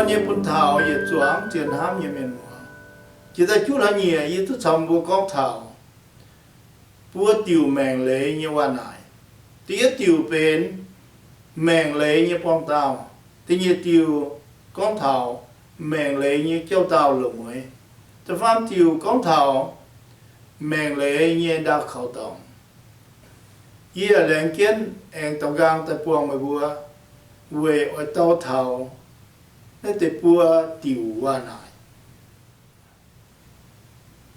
nyei bun taux yietc zuangx zien hnamv nyei mienh muoz. Jiex daaih juqv hlaax nyieqc yie duqv caux mbuo gorngv taux buo diuc maengc leiz nyei waac-naaic. Da'yietv diuc benx maengc leiz nyei buangh dauh. Da'nyeic diuc gorngv taux maengc leiz nyei jauv-dauh loz-mueiz. Da'faam diuc gorngv taux maengc leiz nyei ndau kaux dorngx. Yie laengz jienv aengx daux nqaang daaih buangh meih mbuo weic oix dau taux naaiv deix buo diuc waac-naaic.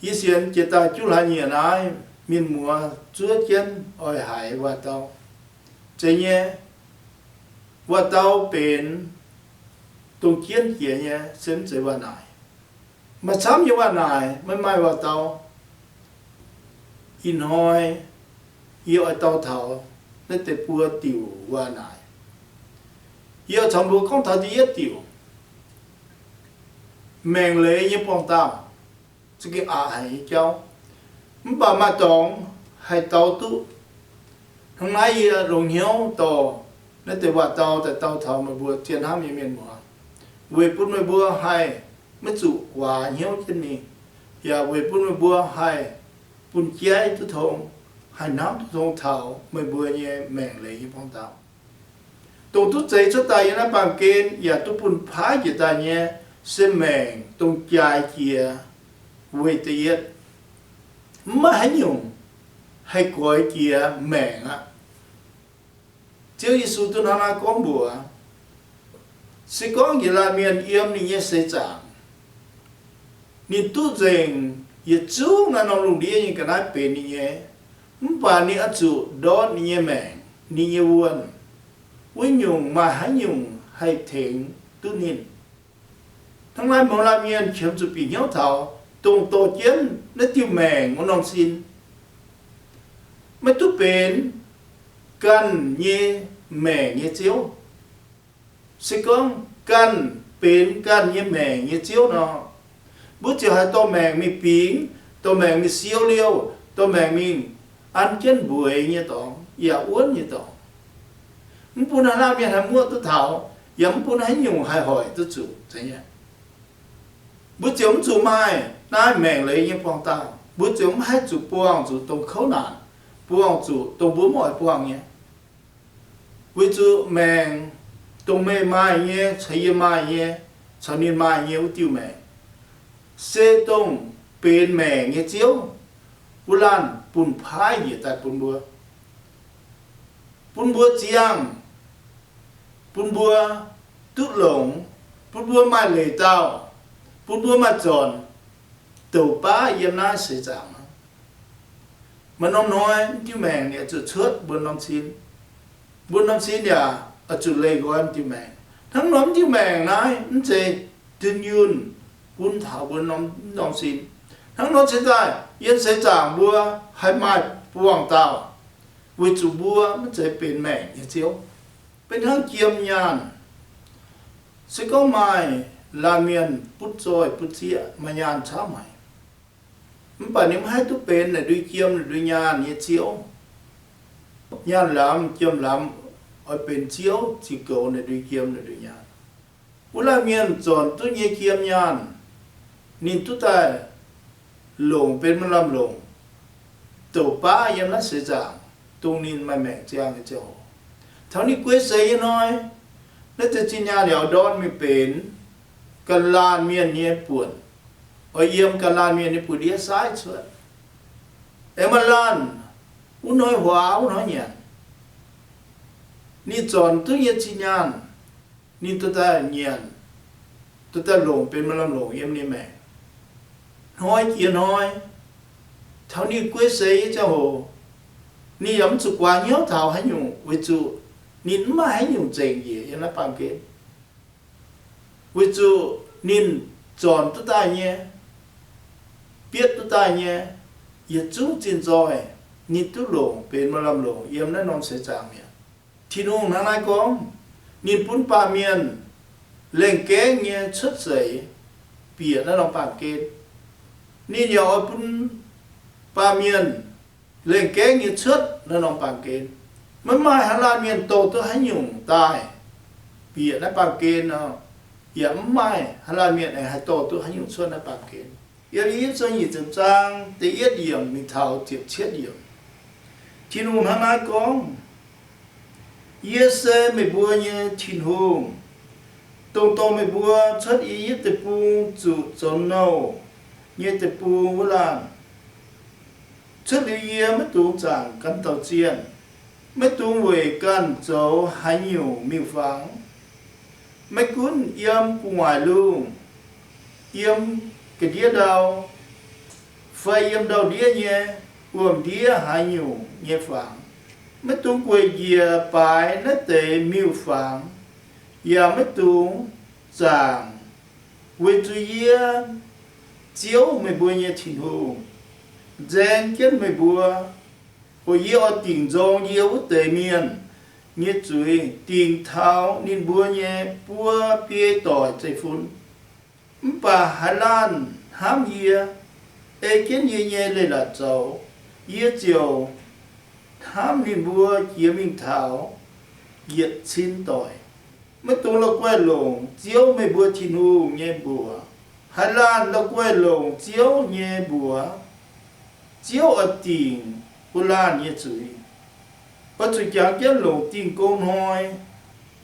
Yie sienx jiex daaih juqv hlaax nyieqc naaiv, mienh muoz zuov jienv oix haiz waac-dau. Zeiz nyei, waac-dau benx dongh jienv jiex nyei, se mv zeiz waac-naaic. Maaih camv nyei waac-naaic, maiv maaih waac-dau. Ih hnoi yie oix dau taux naaiv deix buo diuc waac-naaic. Yie oix caux mbuo gorngv taux da'yietv diuc, maengc leiz nyei buangh dauh. Za'gengh aqc haic nyei jauv, mv baac maaih dorngx haih dau duqv. Hnangv naaiv yie longc hnyouv dorh naaiv deix waac-dau daaih dau taux meih mbuo zien hnamv nyei mienh muoz, weic bun meih mbuo haih maiv zuqc guaax hnyouv jienv mingh, yaac weic bun meih mbuo haih bun jaiv duqv tong, haih hnamv duqv tong taux meih mbuo nyei maengc leiz nyei buangh dauh. Dongh duqv zeix cuotv daaih yiem naaiv baamh gen yaac duqv bun paaiv njiec daaih nyei se maengc dongh jaaix jiex weic da'yietv. Mv maaih haaix nyungc haih goix jiex maengc aqv. Ziouv Yesu duqv hnangv naaiv gorngv mbuox, se gorngv yietc laanh mienh yiem ninh nyei seix zaangc, ninh duqv nzengc yietc zungv naaiv norm lungh ndiev nyei ga'naaiv benx ninh nyei, mv baac ninh oix zuqc ndortv ninh nyei maengc, ninh nyei wuonh, wuov nyungc maaih haaix nyungc haih tengx duqv ninh? Hnangv naaiv mouz laanh mienh qiemx zuqc bieqc hnyouv taux dongh dorh jienv naaiv diuh maengc wuov norm sin, maiv duqv benx ganh nyei maengc nyei ziouv. Se gorngv ganh benx ganh nyei maengc nyei ziouv nor, mbuo ziouc haih dorh maengc mingh bingx, dorh maengc mingh siou liouh, dorh maengc mingh an jienv mbueiz nyei dorngx yaac wuonv nyei dorngx. Mv bun haaix laanh mienh haih muoqv duqv taux, yaac mv bun haaix nyungc haih hoic duqv zuqc. Mbuo ziouc mv zuqc maaih naaiv maengc leiz nyei buangh dauh. Mbuo ziouc mv haih zuqc buangh zuqc dongh kouv naanc, buangh zuqc dongh mbuo mv oix buangh nyei. Weic zuqc maengc, dongh meih maaih nyei caux yie maaih nyei caux ninh maaih nyei wuov diuh maengc, se dongh benx maengc nyei ziouv wuov laanh bun paaiv njiec daaih bun mbuo, bun mbuo ziangh, bun mbuo duqv longx, bun mbuo maaih leiz dauh, bun mbuo maaih zornc douc baav yiem naaiv seix zaangc. Maaih norm hnoi m'diuh maengc ninh oix zuqc cuotv mbuo norm sin. Mbuo norm sin yaac oix zuqc leih nqoi m'diuh maengc. Hnangv nor m'diuh maengc naaiv mv zeiz dunh yunh bun taux mbuo norm, norm sin. Hnangv nor cingx daaih yiem seix zaangc mbuo haih maaih buangh dauh, weic zuqc mbuo maiv zeiz benx maengc nyei ziouv. Benx hnangv jiem nyaanh. Se gorngv maaih laanh mienh butv zoih butv zieqv, maaih nyaanh camv haic, mv baac ninh maiv haih duqv benx naaic ndui jiem naaic ndui nyaanh nyei ziouv. Nyaanh lamz jiem lamz oix benx ziouv ziux goux naaic ndui jiem naaic ndui nyaanh. Wuov laanh mienh zornc duqv nyei jiem nyaanh, ninh duqv daaih longc benx maaih lamh longc douc baav yiem naaiv seix zaangc, dongh ninh maaih maengc ziangh nyei ziangh hoc. Taux ninh guei seix nyei hnoi, naaiv deix zinh nyaanh yaac ndortv mingh benx ganh laanh mienh nyei buonc, oix yiem ganh laanh mienh nyei buoz-ndiev saaiv cuotv. Aengx maaih laanh wuov hnoi huaax wuov hnoi nyanc. Ninh zornc duqv nyei zinh nyaanh, ninh dorh daaih nyanc, dorh daaih longc benx maaih lamh longc yiem ninh maengc. Hnoi jiex hnoi, taux ninh guei seix nyei ziangh hoc, ninh yaac mv zuqc guaax hnyouv taux haaix nyungc, weic zuqc ninh mv maaih haaix nyungc nzengc njiec yiem naaiv baamh gen. Weic zuqc ninh zornc duqv daaih nyei, bietv duqv daaih nyei, yietc zungv zinh nzoih ninh duqv longc benx maaih lamh longc yiem naaiv norm seix zaangc mi'aqv. Tin-Hungh hnangv naaiv gorngv, ninh bun baamh mienh laengh gaengv nyei cuotv seix bieqc naaiv norm baamh gen. Ninh yaac oix bun baamh mienh laengh gaengv nyei cuotv naaiv norm baamh gen. Maiv maaih haaix laanh mienh dorh duqv haaix nyungc daaih bieqc naaiv baamh gen nor, yaac mv maaih haaix laanh mienh aengx haih dorh duqv haaix nyungc cuotv naaiv baamh gen. Yiem Ejiepv Sou nyic ziepc zaang da'yietv yiemc mingh taux ziepc cietv yiemc, Tin-Hungh hnangv naaiv gorngv, Yie se meih mbuo nyei Tin-Hungh, dongh dorh meih mbuo cuotv I^yipv Deic-Bung zuqc zoux nouh nyei deic-bung wuov laanh. Cuotv liuz yie maiv dungx zaangc ganh dauh zienh, maiv dungx weic ganh zoux haaix nyungc miuc-fangx. Maiv gunv yiem gu'nguaaic lungh, yiem ga'ndiev ndau, fai yiem ndau-ndiev nyei wuom-ndiev haaix nyungc nyei fangx, maiv dungx gueic njiec baaix naaiv deix miuc-fangx, yaac maiv dungx zaangc, weic zuqc yie, Ziouv, meih mbuo nyei Tin-Hungh, nzaeng jienv meih mbuo, oc, yie oix dingc nzorng yie wuov deix mienh nyei zuiz, dingc taux ninh mbuo nyei buo biei doic zeiv-fun. Mv baac haaix laanh hnamv yie, ei jienv yie nyei leiz-latc zoux, yie ziouc hnamv ninh mbuo jiex mingh taux yietc cin doic. Maiv dungx la'guaih longc Ziouv, meih mbuo Tin-Hungh, nyei mbuox. Haaix laanh la'guaih longc Ziouv nyei mbuox, Ziouv oix dingc wuov laanh nyei zuiz. Oix zuqc jangx jienv longc Dingh Gong Hnoi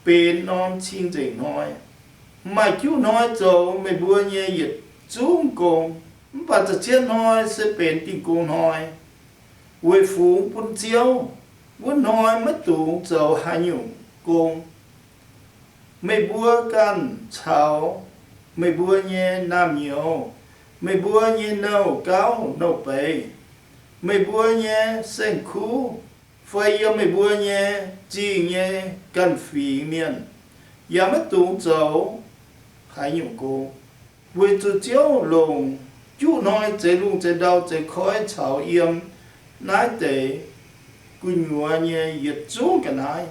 benx norm cing-nzengc hnoi. Maaih juqv hnoi zoux meih mbuo nyei yietc zungv gong, mv baac za'cietv hnoi se benx Dingh Gong Hnoi, weic fungx bun Ziouv. Wuov hnoi maiv dungx zoux haaix nyungc gong. Meih mbuo ganh caux meih mbuo nyei naamh nyouz, meih mbuo nyei nouh gauv nouh beiz, meih mbuo nyei saeng-kuv, fai yiem meih mbuo nyei zingh nyei ganh fingx mienh, yaac maiv dungx zoux haaix nyungc gong, weic zuqc Ziouv longc juqv hnoi zeix lungh zeix ndau zeix koiv caux yiem naaiv deix gu'nyuoz nyei yietc zungv ga'naaiv.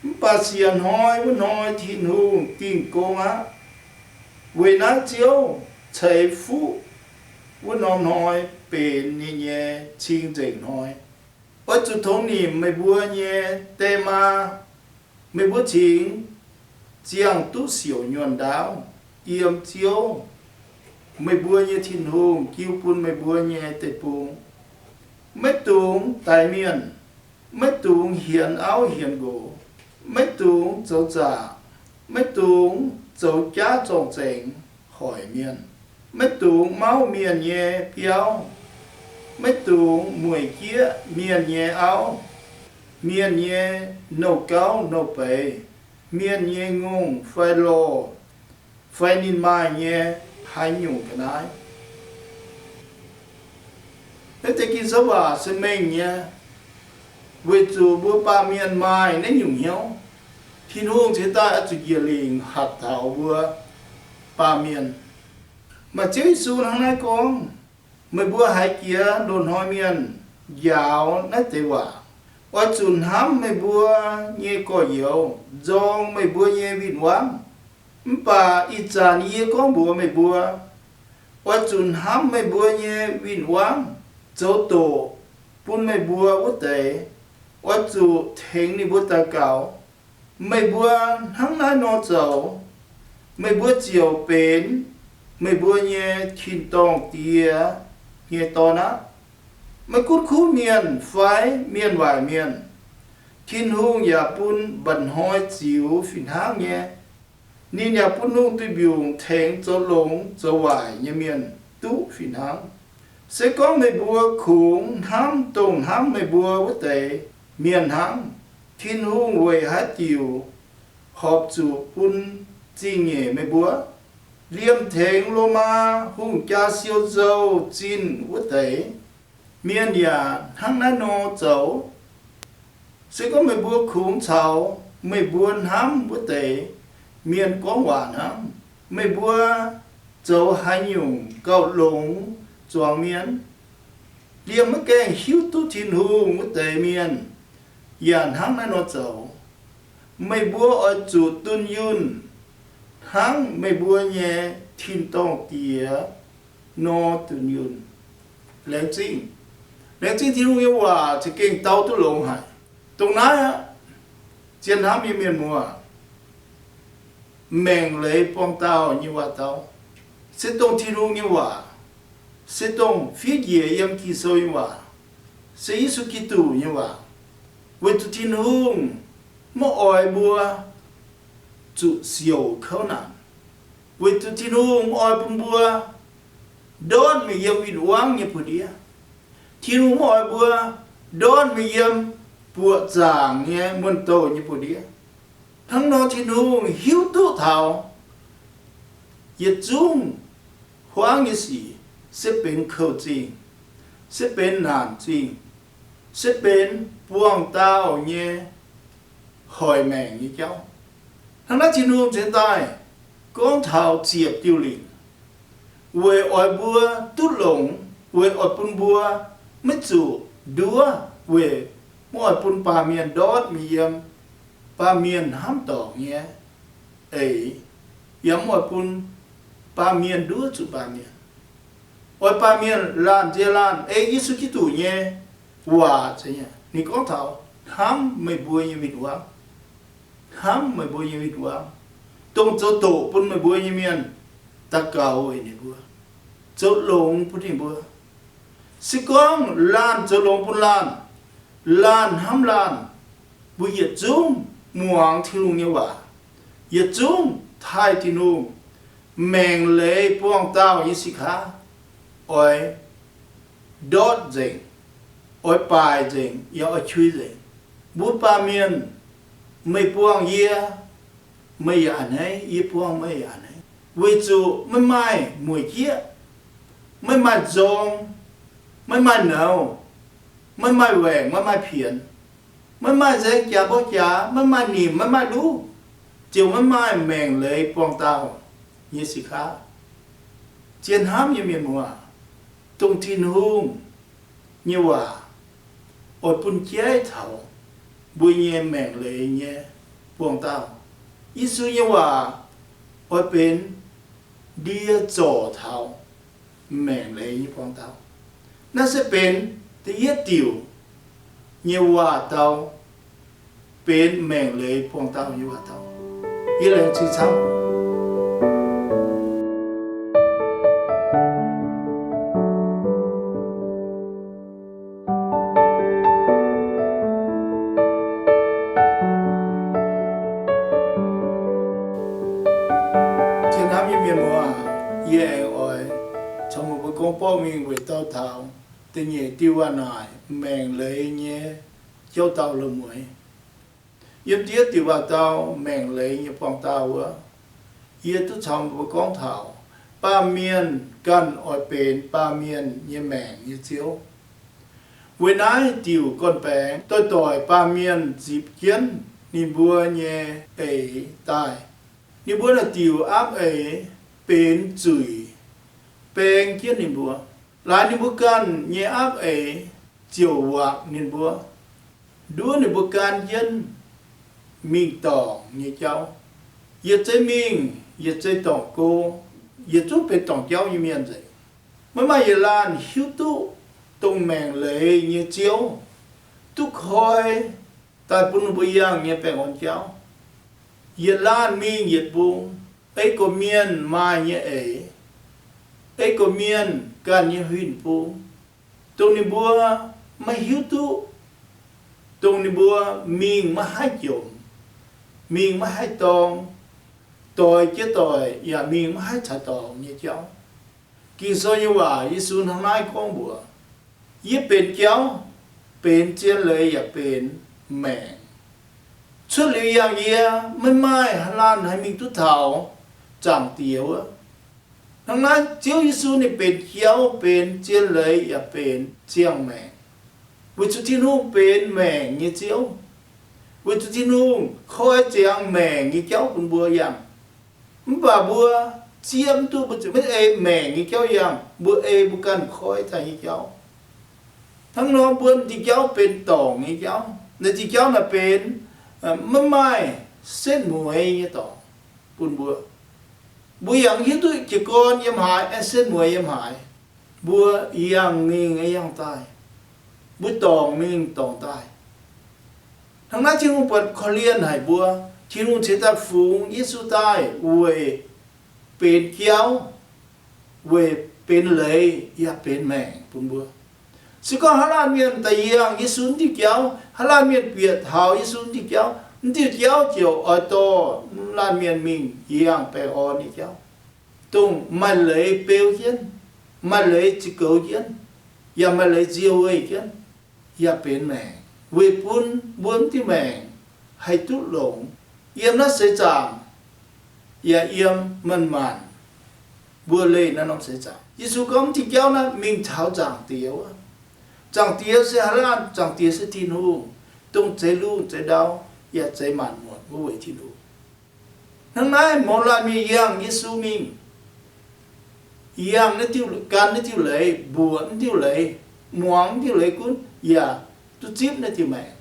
Mv baac siec hnoi wuov hnoi Tin-Hungh dingh gong aqv. Weic naaiv Ziouv ceix fuqv wuov norm hnoi benx ninh nyei cing-nzengc hnoi. Oix zuqc tongx nimc meih mbuo nyei die maa. Meih mbuo cingx ziangh duqv siouc nyuonh ndaauv yiem Ziouv, meih mbuo nyei Tin-Hungh, jiu bun meih mbuo nyei deic-bung. Maiv dungx daix mienh, maiv dungx hienx auv hienx nqox, maiv dungx zoux zaqc, maiv dungx zoux jaav zorng-zengx hoic mienh, maiv dungx mauv mienh nyei biauv, maiv dungx mueic jieqv mienh nyei auv, mienh nyei nouh gauv nouh beiz, mienh nyei ngongh fai lorh, fai ninh maaih nyei haaix nyungc ga'naaiv. Naaiv deix Ging-Sou waac se mengh nyei, weic zuqc mbuo baamh mienh maaih naaiv nyungc hnyouv. Tin-Hungh cingx daaih oix zuqc njiec lingc hatc taux mbuo baamh mienh. Maaih Ziouv Yesu hnangv naaiv gorngv, meih mbuo haiz jiex loz-hnoi mienh njaaux naaiv deix waac, oix zuqc hnamv meih mbuo nyei gorx-youz nzorng meih mbuo nyei win-wangv. Mv baac ih zanc yie gorngv mbuox meih mbuo, oix zuqc hnamv meih mbuo nyei win-wangv, zoux doqc bun meih mbuo wuov deix, oix zuqc tengx ninh mbuo daux gaux. Meih mbuo hnangv naaiv nor zoux, meih mbuo ziouc benx meih mbuo nyei tin-dorngh Diex nyei dorn aqv. Maiv gunv kuv mienh fai mienh waaic mienh, Tin-Hungh yaac bun mba'hnoi ziux fih hnangv nyei. Ninh yaac bun lungh duih mbiungc tengx zoux longx zoux waaic nyei mienh duqv fih hnangv. Se gorngv meih mbuo kungx hnamv dongh hnamv meih mbuo wuov deix mienh hnangv, Tin-Hungh weic haaix diuc horpc zuqc bun zingh nyeic meih mbuo? Liemh tengx Lomaa hungh jaa siou nzou zinh wuov deix mienh yaac hnangv naaiv nor zoux. Se gorngv meih mbuo kungx caux meih mbuo hnamv wuov deix mienh gorngv waac hnangv, meih mbuo zoux haaix nyungc gauh longx zuangx mienh? Liemh maiv gaengh hiuv duqv Tin-Hungh wuov deix mienh yaac hnangv naaiv nor zoux. Meih mbuo oix zuqc dunh yunh hnangv meih mbuo nyei tin-dorngh Diex nor dunh yunh. Laengz zingh. Laengz zingh Tin-Hungh nyei waac za'gengh dau duqv longx haic. Dongh naaiv aqv, zien hnamv nyei mienh muoz, maengc leiz buangh dauh nyei waac-dau, se dongh Tin-Hungh nyei waac, se dongh fiev njiec yiem Ging-Sou nyei waac, se Yesu Giduc nyei waac. Weic zuqc Tin-Hungh maiv oix mbuo zuqc siouc kouv naanc. Weic zuqc Tin-Hungh maiv oix bun mbuo ndortv mingh yiem win-wangv nyei buoz-ndiev. Tin-Hungh maiv oix mbuo ndortv mingh yiem buoqc zaangc nyei muonh douh nyei buoz-ndiev. Hnangv nor Tin-Hungh hiuv duqv taux yietc zungv huaangv nyei sic se benx kouv zingh, se benx naanc zingh, se benx buangh dauh nyei hoic maengc nyei jauv. Hnangv naaiv Tin-Hungh cingx daaih gorngv taux ziepc diuh lingc, weic oix mbuo duqv longx, weic oix bun mbuo maiv zuqc nduov, weic maiv oix bun baamh mienh ndortv mingh yiem baamh mienh hnamv dorngc nyei eix, yaac maiv oix bun baamh mienh nduov zuqc baamh mienh. Oix baamh mienh laanh nzie laanh ei Yesu Giduc nyei waac. Ninh gorngv taux hnamv meih mbuo nyei win-wangv, hnamv meih mbuo nyei win-wangv, dongh zoux doqc bun meih mbuo nyei mienh, daux gaux weic ninh mbuo, zoux longx bun ninh mbuo. Se gorngv laanh zoux longx bun laanh, laanh hnamv laanh, mbuo yietc zungv muangx Tin-Hungh nyei waac, yietc zungv taaih Tin-Hungh, maengc leiz buangh dauh nyei sic kaav oix ndortv nzengc, oix baaic nzengc, yaac oix qui nzengc. Mbuo baamh mienh, meih buangh yie, meih yaac a'hneiv, yie buangh meih yaac a'hneiv, weic zuqc maiv maaih mueic jieqv, maiv maaih nzorng, maiv maaih nouz, maiv maaih waengc, maiv maaih pienx, maiv maaih nzaeng jaax mborqv jaax, maiv maaih nimc, maiv maaih luv, ziouc maiv maaih maengc leiz buangh dauh nyei sic kaav. Zien hnamv nyei mienh muoz, dongh Tin-Hungh nyei waac oix bun jaiv taux mbuo nyei maengc leiz nyei buangh dauh. Yesu nyei waac oix benx ndie zorc taux maengc leiz nyei buangh dauh. Naaiv se benx da'yietv diuc nyei waac-dau, benx maengc leiz buangh dauh nyei waac-dau. Yie laengz zingh camv. Zien hnamv nyei mienh muoz, yie aengx oix caux meih mbuo gorngv borqv mingh weic dauh taux da'nyeic diuh waac naaic, maengc leiz nyei jauv-dauh loz-mueiz. Yiem da'yietv diuc waac-dau, maengc leiz nyei buangh dauh wuov, yie duqv caux meih mbuo gorngv taux baamh mienh ganh oix benx baamh mienh nyei maengc nyei ziouv. Weic naaiv diuc gorn-baengx doix-doic baamh mienh zipc jienv ninh mbuo nyei eix daaih. Ninh mbuo naaic diuc aapv eix benx zuic baeng jienv ninh mbuo. Laaix ninh mbuo ganh nyei aapv eix ziouc wangc ninh mbuo, nduov ninh mbuo gan jienv mingh dorngc nyei jauv. Yietc zei mingh, yietc zei dorngc go, yietc zungv benx dorngc jauv nyei mienh nzengc. Maiv maaih yietc laanh hiuv duqv dongh maengc leiz nyei ziouv duqv koi daaih bun ninh mbuo yangh nyei baengh orn jauv. Yietc laanh mingh yietc mbung, ei gorqv-mienh maaih nyei eix, ei gorqv-mienh ganh nyei huin bung, dongh ninh mbuo maiv hiuv duqv, dongh ninh mbuo mingh maiv haih jomc, mingh maiv haih dorng, doix jienv doix yaac mingh maiv haih caux dorngc nyei jauv. Ging-Sou nyei waac Yesu hnangv naaiv gorngv mbuox, yie benx jauv, benx zien leiz yaac benx maengc. Cuotv liuz yangh yie, maiv maaih laanh haih mingh duqv taux Zaangc Diex wuov. Hnangv naaiv Ziouv Yesu ninh benx jauv, benx zien leiz yaac benx ziangh maengc. Weic zuqc Tin-Hungh benx maengc nyei Ziouv. Weic zuqc Tin-Hungh koi ziangx maengc nyei jauv bun mbuo yangh. Mv baac mbuo zieqv mv duqv, mbuo ziouc maiv ei maengc nyei jauv yangh, mbuo ei mbuo ganh koi daaih nyei jauv. Hnangv nor mbuo naaiv diuh jauv benx dorngc nyei jauv. Naaiv diuh jauv naaic benx maiv maaih setv mueiz nyei dorngc bun mbuo. Mbuo yaac mv hiuv duqv jiez gorn yiem haaix, aengx setv mueiz yiem haaix. Mbuo yangh mingh yangh daaih, mbuo dorngc mingh dorngc daaih. Hnangv naaiv Tin-Hungh buatc korv-lienh haic mbuo, Tin-Hungh cingx daaih fungx Yesu daaih weic benx jauv, weic benx leiz yaac benx maengc bun mbuo. Se gorngv haaix laanh mienh daaih yangh Yesu wuov diuh jauv, haaix laanh mienh bieqc taux Yesu wuov diuh jauv, wuov diuh jauv ziouc oix dorh laanh mienh mingh yangh baengh orn nyei jauv, dongh maaih leiz beu jienv, maaih leiz ziux goux jienv, yaac maaih leiz nzie weih jienv, yaac benx maengc, weic bun mbuo wuov diuh maengc haih duqv longx, yiem naaiv seix zaangc yaac yiem maanc maanc mbuo leih naaiv norm seix zaangc. Yesu gorngv wuov diuh jauv naaiv mingh taux Zaangc Diex wuov. Zaangc Diex se haaix laanh? Zaangc Diex se Tin-Hungh, dongh zeix lungh zeix ndau yaac zeix maanc muotc wuov weic Tin-Hungh. Hnangv naaiv mouz laanh mienh yangh Yesu mingh, yangh naaiv diuh, gan naaiv diuh leiz, mbuoqc naaiv diuh leiz, muangx naaiv diuh leiz gunv yaac duqv zipv naaiv diuh maengc,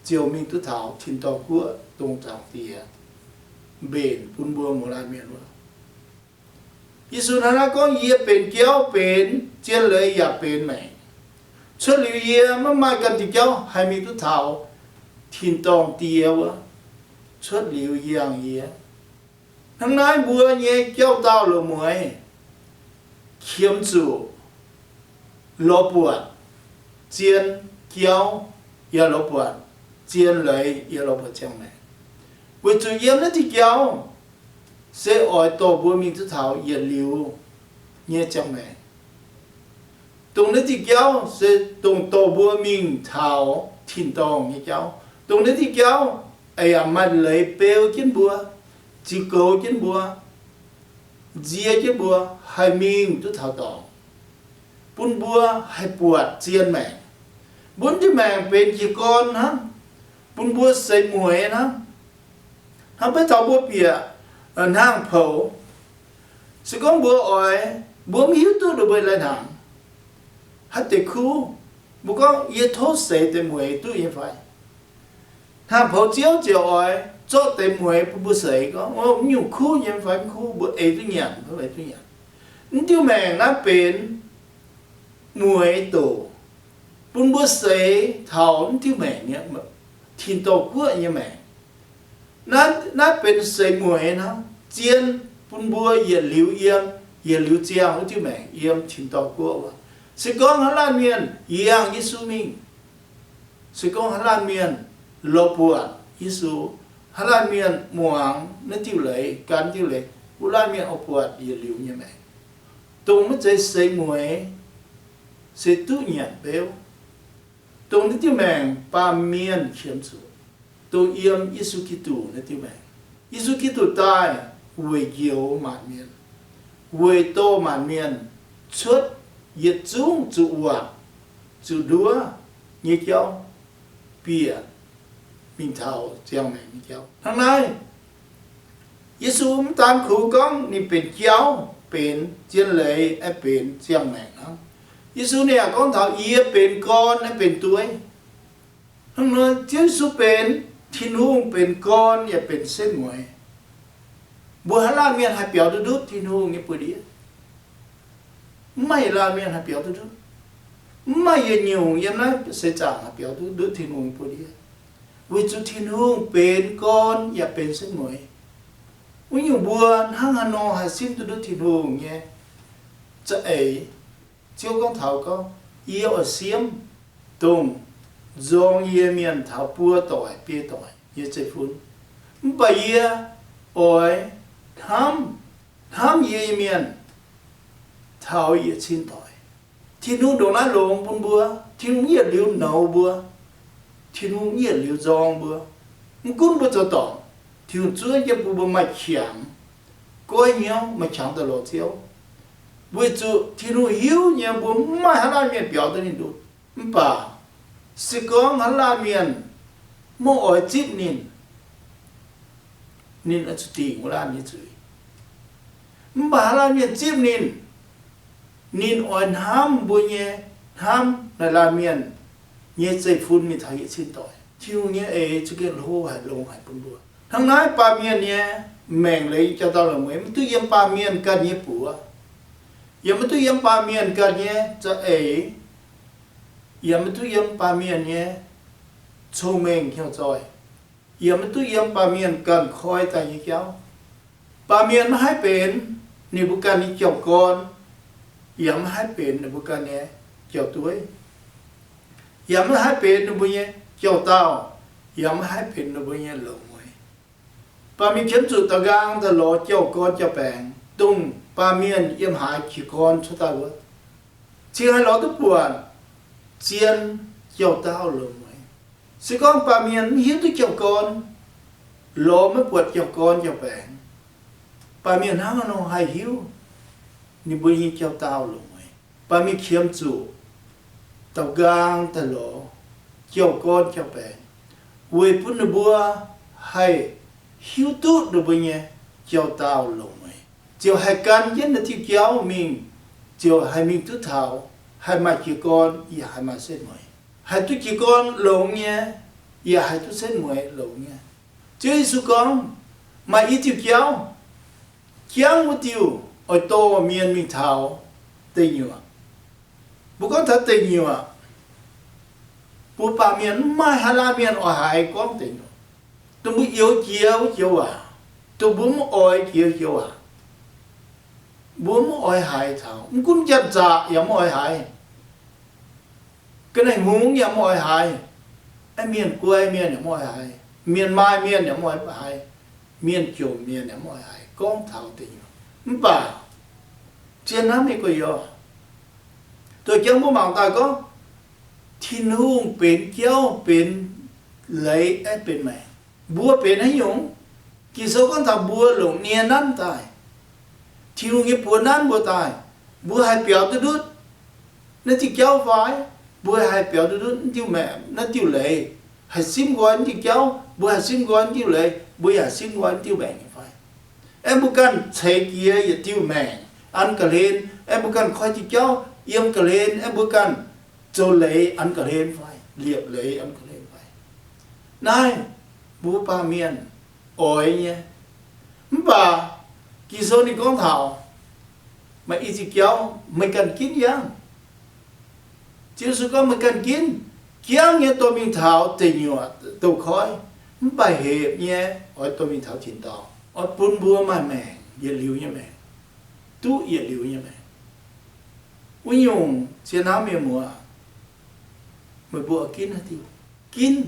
ziouc mingh duqv taux tin-dorngh guoqv dongh Zaangc Diex mbenc bun mbuo mouz laanh mienh wuov. Yesu hnangv naaiv gorngv, Yie benx jauv benx zien leiz yaac benx maengc. Cuotv liuz yie maiv maaih ganh diuh jauv haih mingh duqv taux tin-dorngh Diex wuov. Cuotv liuz yangh yie. Hnangv naaiv mbuo nyei jauv-daauh loz-mueiz qiemx zuqc lorz buatc zien jauv, yaac lorz buatc zien leiz, yaac lorz buatc ziangh maengc. Weic zuqc yiem naaiv diuh jauv se oix dorh mbuo mingh duqv taux yietc liuz nyei ziangh maengc. Dongh naaiv diuh jauv se dongh dorh mbuo mingh taux tin-dorngh nyei jauv. Dongh naaiv diuh jauv yaac maaih leiz beu jienv mbuo, ziux goux jienv mbuo, nzie jienv mbuo haih mingh duqv taux dorngx, bun mbuo haih buatc zien maengc. Mbuo diuh maengc benx jiez gorn hnangv, bun mbuo seix mueiz hnangv. Hnangv beiv taux mbuo bieqc hnaangx-poux, se gorngv mbuo oix, mbuo mv hiuv duqv ninh mbuo lai hnaangx haaix deix kuv, mbuo gorngv, Yie tov seix deix mueiz duqv nyei fai? Hnaangx-poux ziouv ziouc oix zorqv deix mueiz bun mbuo seix, gorngv, Mv nyungc kuv nyei fai mv kuv, mbuo eix duqv nyanc fai eix duqv nyanc. Mv diuh maengc naaiv benx mueiz doc, bun mbuo seix taux mv diuh maengc nyei, tin-dorngh guoqv nyei maengc. Naaiv, naaiv benx seix mueiz hnangv, zien bun mbuo yietc liuz yiem, yietc liuz ziangh wuov diuh maengc yiem tin-dorngh guoqv wuov. Se gorngv haaix laanh mienh yangh Yesu mingh, se gorngv haaix laanh mienh lorz buatc Yesu, haaix laanh mienh muangx naaiv diuh leiz, gan diuh leiz, wuov laanh mienh oix buatc yietc liuz nyei maengc. Dongh maiv zeiz seix mueiz, se duqv nyanc beuv, dongh naaiv diuh maengc baamh mienh qiemx zuqc, dongh yiem Yesu Giduc naaiv diuh maengc. Yesu Giduc daaih weic njoux maanc mienh, weic dorh maanc mienh cuotv yietc zungv zuqc waatc, zuqc nduov nyei jauv, bieqc mingh taux ziangh maengc nyei jauv. Hnangv naaiv, Yesu mv daan kungx gorngv ninh benx jauv, benx zien leiz, aengx benx ziangh maengc hnangv. Yesu ninh yaac gorngv taux, Yie benx gorn, aengx benx dueiv. Hnangv nor, Ziouv Yesu benx, Tin-Hungh benx gorn yaac benx setv mueiz. Mbuo haaix laanh mienh haih biaux duqv ndutv Tin-Hungh nyei buoz-ndiev? Mv maaih yietc laanh mienh haih biaux duqv ndutv. Mv maaih yietc nyungc yiem naaiv seix zaangc haih biaux duqv ndutv Tin-Hungh nyei buoz-ndiev, weic zuqc Tin-Hungh benx gorn yaac benx setv mueiz. Wuov nyungc mbuo hnangv haaix nor haih simv duqv ndutv Tin-Hungh nyei za'eix? Ziouv gorngv taux gorngv, Yie oix siemv dongh nzorng yie mienh taux buo doic biei doic nyei zeiv-fun. Mv baac yie oix hnamv, hnamv yie nyei mienh taux yietc cin doic. Tin-Hungh ndongc naaiv longx bun mbuo. Tin-Hungh yietc liuz nouz mbuo. Tin-Hungh yietc liuz nzorng mbuo. Mv gunv mbuo zoux dorngc, Tin-Hungh zuov jienv bun mbuo maaih qangx, goiv hnyouv, maaih qangx daaih lorz Ziouv. Weic zuqc Tin-Hungh hiuv nyei mbuo mv maaih haaix laanh mienh biaux duqv ninh ndutv. Mv baac se gorngv haaix laanh mienh maiv oix zipv ninh, ninh oix zuqc dingc wuov laanh nyei zuiz. Mv baac haaix laanh mienh zipv ninh, ninh oix hnamv mbuo nyei, hnamv naaiv laanh mienh nyei zeiv-fun mingh taux yietc cin doic. Tin-Hungh nyei eix za'gengh hlo haic, longx haic bun mbuo. Hnangv naaiv baamh mienh nyei maengc leiz jauv-dauh la'mueiz maiv duqv yiem baamh mienh ganh nyei buoz, yaac maiv duqv yiem baamh mienh ganh nyei za'eix, yaac maiv duqv yiem baamh mienh nyei cong-mengh hnyouv zoih. yaac maiv duqv yiem baamh mienh ganh koi daaih nyei jauv. Baamh mienh maiv haih benx ninh mbuo ganh nyei jauv-gorn, yaac maiv haih benx ninh mbuo ganh nyei jauv-dueiv, yaac maiv haih benx ninh mbuo nyei jauv-daauh, yaac maiv haih benx ninh mbuo nyei longx mueiz. Baamh mienh qiemx zuqc daaux nqaang daaih lorz jauv-gorn jauv-baengc, dongh baamh mienh yiem haaix jiez gorn cuotv daaih wuov, cingx haih lorz duqv buatc zien jauv-daauh longx mueiz. Se gorngv baamh mienh maiv hiuv duqv jauv-gorn, lorz maiv buatc jauv-gorn jauv-baengc, baamh mienh hnangv haaix nor haih hiuv ninh mbuo nyei jauv-daauh longx mueiz? Baamh mienh qiemx zuqc daaux nqaang daaih lorz jauv-gorn jauv-baengc, weic bun ninh mbuo haih hiuv duqv ninh mbuo nyei jauv-daauh longx mueiz, ziouc haih gan jienv naaiv diuh jauv mingh, ziouc haih mingh duqv taux, haih maaih jiez gorn yaac haih maaih setv mueiz. Haih duqv jiez gorn longx nyei, yaac haih duqv setv mueiz longx nyei. Ziouv Yesu gorngv, maaih i diuh jauv, jangv wuov diuh oix dorh mienh mingh taux deic nyuoqc. Mbuo gorngv taux deic nyuoqc, mbuo baamh mienh maiv maaih haaix laanh mienh oix haiz gorngv deic nyuoqc. Dongh mbuo youz jiex wuov joux waac, dongh mbuo mv oix jiex joux waac, mbuo mv oix haiz taux. Mv gunv janx-zaqc yaac mv oix haiz, ga'naaiv-hngongx yaac mv oix haiz, mienh guai mienh yaac mv oix haiz, mienh maaih mienh yaac mv oix haiz, mienh jomc mienh yaac mv oix haiz gorngv taux deic nyuoqc. Mv baac zien hnamv nyei gorx-youz, doix jangv mbuo mangc daaih gorngv Tin-Hungh benx jauv, benx leiz, aengx benx maengc. Mbuo benx haaix nyungc? Ging-Sou gorngv taux mbuo longc nie nanv daaih. Tin-Hungh nyei buoz nanv mbuo daaih, mbuo haih biaux duqv ndutv naaiv diuh jauv fai? Mbuo haih biaux duqv ndutv naaiv diuh maengc, naaiv diuh leiz? Haih simv nqoi naaiv diuh jauv? Mbuo haih simv nqoi naaiv diuh leiz? Mbuo yaac simv nqoi naaiv diuh maengc nyei fai? Aengx mbuo ganh ceix jiez yietc diuh maengc an ga'hlen, aengx mbuo ganh koi diuh jauv yiem ga'hlen, aengx mbuo ganh zoux leiz an ga'hlen fai, liepc leiz an ga'hlen fai? Naaiv mbuo baamh mienh oix nyei. Mv baac Ging-Sou ninh gorngv taux maaih i diuh jauv meih ganh ginv yangh. Ziouv Yesu gorngv meih ganh ginv, jangv nyei dorh mingh taux deic nyuoqc douz-koiv, mv baac hepc nyei oix dorh mingh taux tin-dorngh, oix bun mbuo maaih maengc, yietc liuz nyei maengc, duqv yietc liuz nyei maengc. Wuov nyungc, ziex hnamv mienh muoz, meih mbuo ginv haaix diuh? Ginv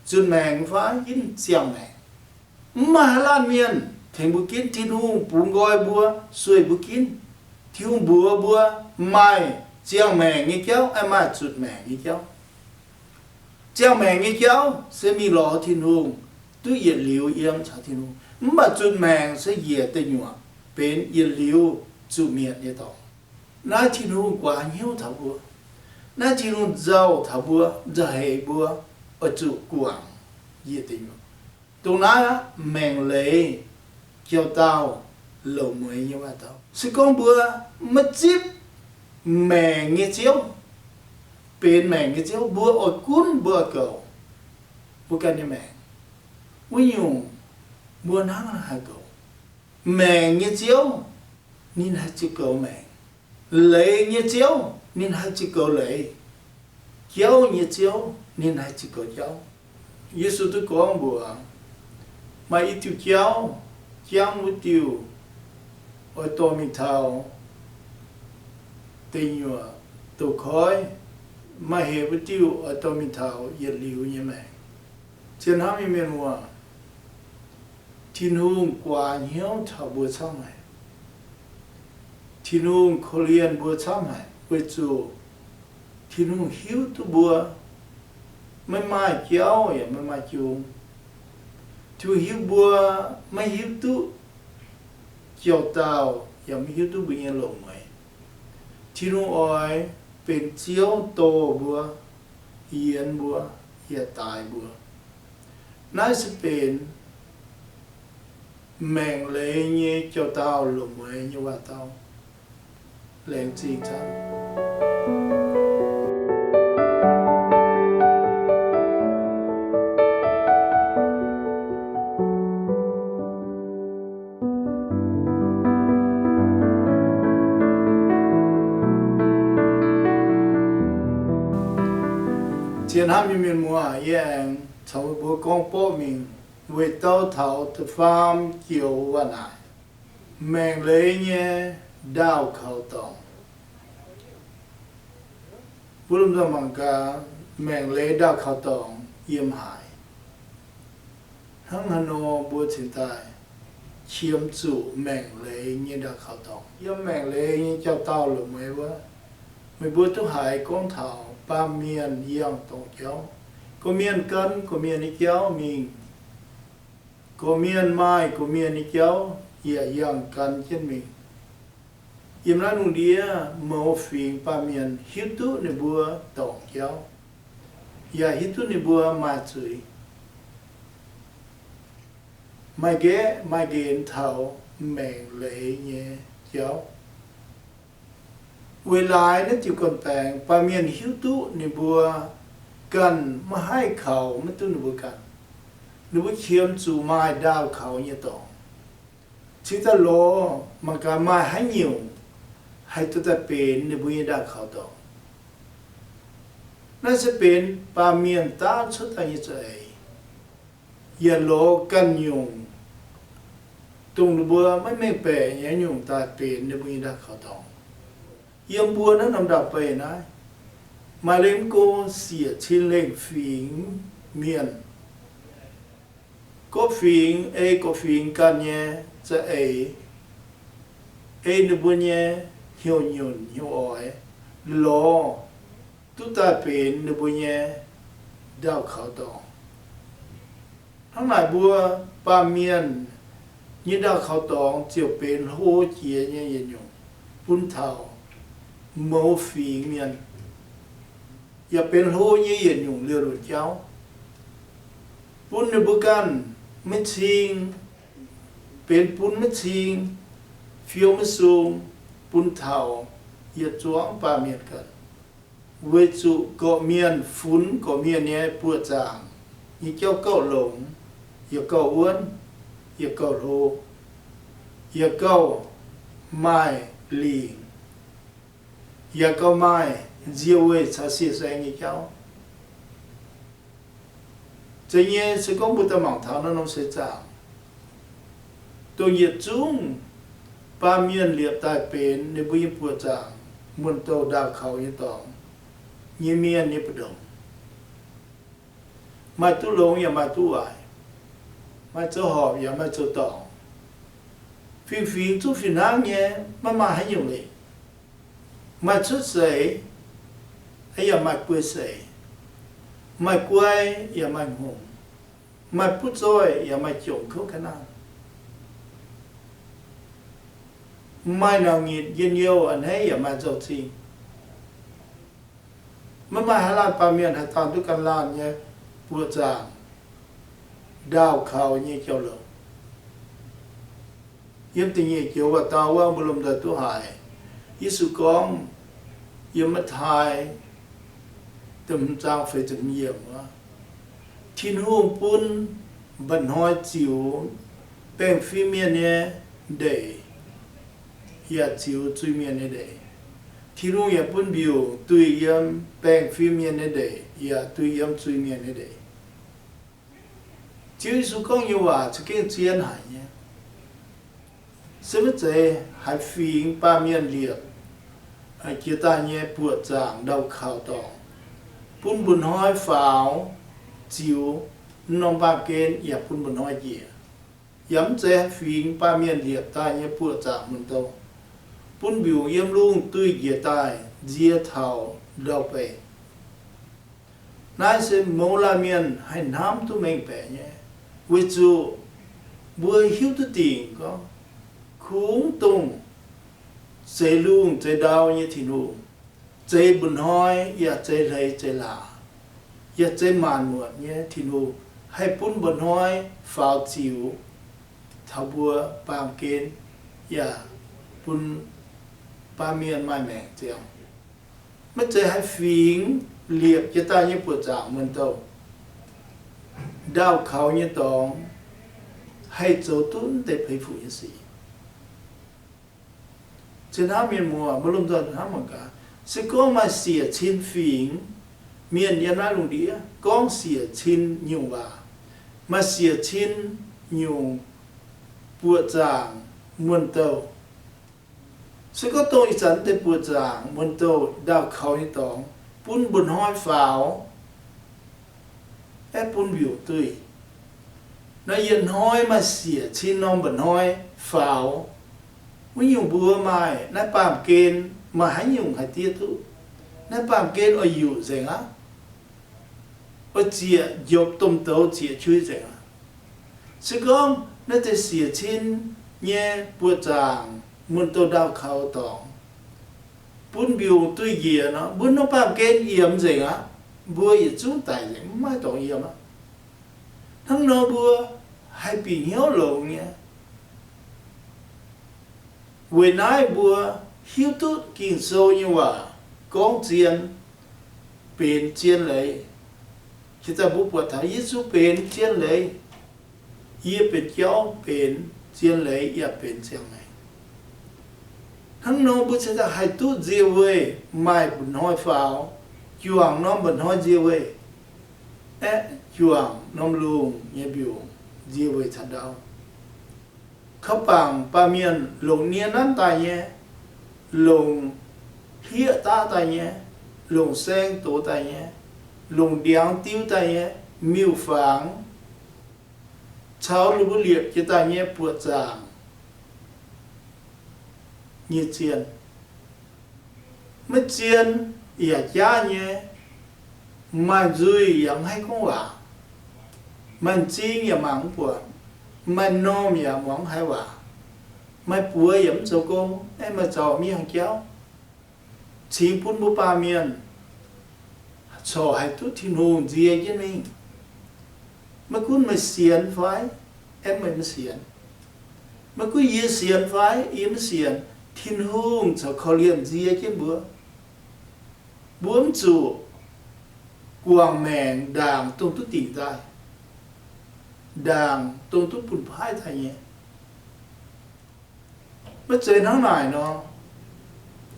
zunh maengc fai ginv ziangh maengc? Mv maaih haaix laanh mienh tengx mbuo ginv. Tin-Hungh bungx nqoi mbuo, sueih mbuo ginv. Tin-Hungh mbuox mbuo maaih ziangh maengc nyei jauv, aengx maaih zunh maengc nyei jauv. Ziangh maengc nyei jauv se mingh lorz Tin-Hungh, duqv yietc liuz yiem caux Tin-Hungh. Mv baac zunh maengc se njiec deic nyuoqc benx yietc liuz zuqc mietc nyei dorngx. Naaiv Tin-Hungh guaax hnyouv taux mbuo. Naaiv Tin-Hungh nzauh taux mbuo, nzauh heix mbuo oix zuqc guangc njiec deic nyuoqc. Dongh naaiv aqv, maengc leiz, jauv-daauh, longc mueiz nyei waac-dauh. Se gorngv mbuo maiv zipv maengc nyei Ziouv, benx maengc nyei Ziouv, mbuo oix gunv, mbuo oix goux mbuo ganh nyei maengc, wuov nyungc mbuo hnangv haaix goux? Maengc nyei Ziouv, ninh haih ziouc goux maengc. Leiz nyei Ziouv, ninh haih ziouc goux leiz. Jauv nyei Ziouv, ninh haih ziouc goux jauv. Yesu duqv gorngv mbuox, maaih i diuh jauv, jangv wuov diuh oix dorh mingh taux deic nyuoqc douz-koiv, maaih hepc wuov diuh oix dorh mingh taux yietc liuz nyei maengc. Ziex hnamv nyei mienh muoz, Tin-Hungh guaax hnyouv taux mbuo camv haic. Tin-Hungh korv-lienh mbuo camv haic, weic zuqc Tin-Hungh hiuv duqv mbuo maiv maaih jauv yaac maiv maaih jung. Tin-Hungh hiuv mbuo maiv hiuv duqv jauv-daauh yaac maiv hiuv duqv mbuo nyei longx mueiz. Tin-Hungh oix benx Ziouv dorh mbuo, yienx mbuo, yaac daaix mbuo. Naaiv se benx maengc leiz nyei jauv-daauh longc mueiz nyei waac-dauh. Laengz zingh camv. Ziex hnamv nyei mienh muoz, yie aengx caux meih mbuo gorngv borqv mingh, weic dau taux da'faam joux waac naaic, maengc leiz nyei ndaauh kaux dorngx. Mbuo lomh nzoih mangc gaax, maengc leiz ndaauh kaux dorngx yiem haaix. Hnangv haaix nor mbuo cingx daaih qiemx zuqc maengc leiz nyei ndaauh kaux dorngx? Yiem maengc leiz nyei jauv-dauh longx mueiz wuov, meih mbuo duqv haiz gorngv taux baamh mienh yangh dorngx jauv. Gorqv-mienh gan gorqv-mienh nyei jauv mingh. Gorqv-mienh maaih gorqv-mienh nyei jauv yaac yangh gan jienv mingh. Yiem naaiv lungh ndiev mouz fingx baamh mienh hiuv duqv ninh mbuo dorngc jauv, yaac hiuv duqv ninh mbuo maaih zuiz, maaih nqaeqv maaih nqenx taux maengc leiz nyei jauv. Weic laaix naaiv diuh gorn-baengx baamh mienh hiuv duqv ninh mbuo ganh maiv haih kaux, maiv duqv ninh mbuo ganh. Ninh mbuo qiemx zuqc maaih ndaauh kaux nyei dorngx, cingx daaih lorz mangc gaax maaih haaix nyungc haih duqv daaih benx ninh mbuo nyei ndaauh kaux dorngx. Naaiv se benx baamh mienh daav cuotv daaih nyei za'eix, yaac lorz ganh nyungc, dongh ninh mbuo maiv mengh baeqc nyei nyungc daaih benx ninh mbuo nyei ndaauh kaux dorngx. Yiem mbuo naaiv norm ndau-beih naaiv, maaih lengh mv go siec cin lengh fingx mienh, gorqv-fingx ei gorqv-fingx ganh nyei za'eix, ei ninh mbuo nyei hnyouv nyunc hnyouv oix, lorz duqv daaih benx ninh mbuo nyei ndaauh kaux dorngx. Hnangv naaic mbuo baamh mienh nyei ndaauh kaux dorngx ziouc benx hlo jiex nyei yietc nyungc bun taux mouz fingx mienh, yaac benx hlo nyei yietc nyungc liouh lunc jauv bun ninh mbuo ganh maiv cing, benx bun maiv cing, fiou maiv sung, bun taux yietc zuangx baamh mienh ganh. Weic zuqc gorqv-mienh funx gorqv-mienh nyei buoqc zaangc nyei jauv gauh longx, yaac gauh wuonv, yaac gauh hlo, yaac gauh maaih lingc, yaac gauh maaih nzie weih caux sie saeng nyei jauv. Zeiz nyei se gorngv mbuo daaih mangc taux naaiv norm seix zaangc, dongh yietc zungv baamh mienh liepc daaih benx ninh mbuo nyei buoqc zaangc muonh douh ndaauh kaux nyei dorngx nyei mienh nyei mbu'ndongx, maaih duqv longx yaac maaih duqv waaic, maaih zoux horpc yaac maaih zoux dorngc. Fingx-fingx zungv fih hnangv nyei, maiv maaih haaix nyungc leiz. Maaih cuotv seix yaac maaih guei seix, maaih guai yaac maaih hngongx, maaih butv zoih yaac maaih jomc kouv ga'naanh, maaih nauc nyitc njien-youh a'hneiv yaac maaih nzauh zingh. Maiv maaih haaix laanh baamh mienh haih dauh duqv ganh laanh nyei buoqc zaangc ndaauh kaux nyei jauv-louc. Yiem da'nyeic joux waac-dau wuov mbuo lomh nzoih duqv haiz Yesu gorngv, yiem Matv^taai da'hmz zaang feix ziepc hmz yiemc wuov, Tin-Hungh bun mba'hnoi ziux baengh fim mienh nyei ndeic, yaac ziux zuiz-mienh nyei ndeic. Tin-Hungh yaac bun mbiungc duih yiem baengh fim mienh nyei ndeic yaac duih yiem zuiz-mienh nyei ndeic. Ziouv Yesu gorngv nyei waac za'gengh zien haic nyei, se maiv zeiz haiz fingx baamh mienh liepc jiex daaih nyei buoqc zaangc ndau-kaux dorngx, bun mba'hnoi faaux ziux norm baamh gen yaac bun mba'hnoi njiec. Yaac mv zeiz haiz fingx baamh mienh liepc daaih nyei buoqc zaangc muonh douh, bun mbiungc yiem lungh duih njiec daaih nzie taux ndau-beih. Naaiv se mouz laanh mienh haih hnamv duqv mengh baeqc nyei, weic zuqc mbuo hiuv duqv dingc gorngv, kungx dongh zeix lungh zeix ndau nyei Tin-Hungh, zeix mba'hnoi yaac zeix hleix zeix laac, yaac zeix maanc muotc nyei Tin-Hungh, haih bun mba'hnoi faaux ziux taux mbuo baamh gen, yaac bun baamh mienh maaih maengc ziangh. Maiv zeiz haiz fingx liepc jiex daaih nyei buoqc zaangc muonh douh, ndau-kaux nyei dorngx, haih zoux duqv deix peix fuc nyei sic. Zinh hnamv mienh muoz, mbuo lomh nzoih hnamv mangc gaax, se gorngv maaih siec cin fingx mienh yiem naaiv lungh ndiev gorngv siec cin nyungc waac, maaih siec cin nyungc buoqc zaangc muonh douh. Se gorngv dongh ih zanc deix buoqc zaangc muonh douh ndau-kaux nyei dorngx bun mba'hnoi faaux, aeqv, bun mbiungc duih. Naaiv yietc hnoi maaih siec cin norm mba'hnoi faaux. Wuov nyungc mbuo maaih naaiv baamh gen, maaih haaix nyungc haih diev duqv? Naaiv baamh gen oix yuqc nzengc aqv. Oix zieqc njopc domh douz zieqc qui nzengc aqv. Se gorngv naaiv deix siec cin nyei buoqc zaangc muonh douh ndau-kaux dorngx bun mbiungc duih njiec nor, mbuo norm baamh gen yiemx nzengc aqv. Mbuo yietc zungv daic nzengc, mv maaih dorngx yiem aqv. Hnangv nor mbuo haih bieqc hnyouv longx nyei. Weic naaiv mbuo hiuv duqv Ging-Sou nyei waac gorngv zien, benx zien leiz. Jiex daaih mbuo buatc taux Yesu benx zien leiz. Yie benx jauv, benx zien leiz, yaac benx ziangh maengc. Hnangv nor mbuo cingx daaih haih duqv nzie weih maaih mba'hnoi faaux, juangc norm mba'hnoi nzie weih, aeqv, juangc norm lungh nyei mbiungc nzie weih caux ndau. Kaux bangc baamh mienh longc nie nanv daaih nyei, longc hlieqv daav daaih nyei, longc saeng doz daaih nyei, longc ndiangx diu daaih nyei miuc-fangx, caux ninh mbuo liepc jiez daaih nyei buoqc zaangc nyei zien. Maiv zien yaac jaav nyei, maaih nzuih yaac mv haih gorngv waac, maaih m'zing yaac mangc mv buatc, maaih normh yaac muangx mv haiz waac, maaih buoz yaac mv zoux gong, aeqv, maaih zaux mv yangh jauv. Cingx bun mbuo baamh mienh corc haih duqv Tin-Hungh nzie jienv mingh. Maiv gunv meih sienx fai, aeqv, meih maiv sienx, maiv gunv yie sienx fai yie maiv sienx, Tin-Hungh corc korv-lienh nzie jienv mbuo. Mbuo mv zuqc guangc maengc ndaangc dongh duqv dingc daaih, ndaangc dongh duqv bun paaiv daaih nyei. Maiv zeiz hnangv naaic nor,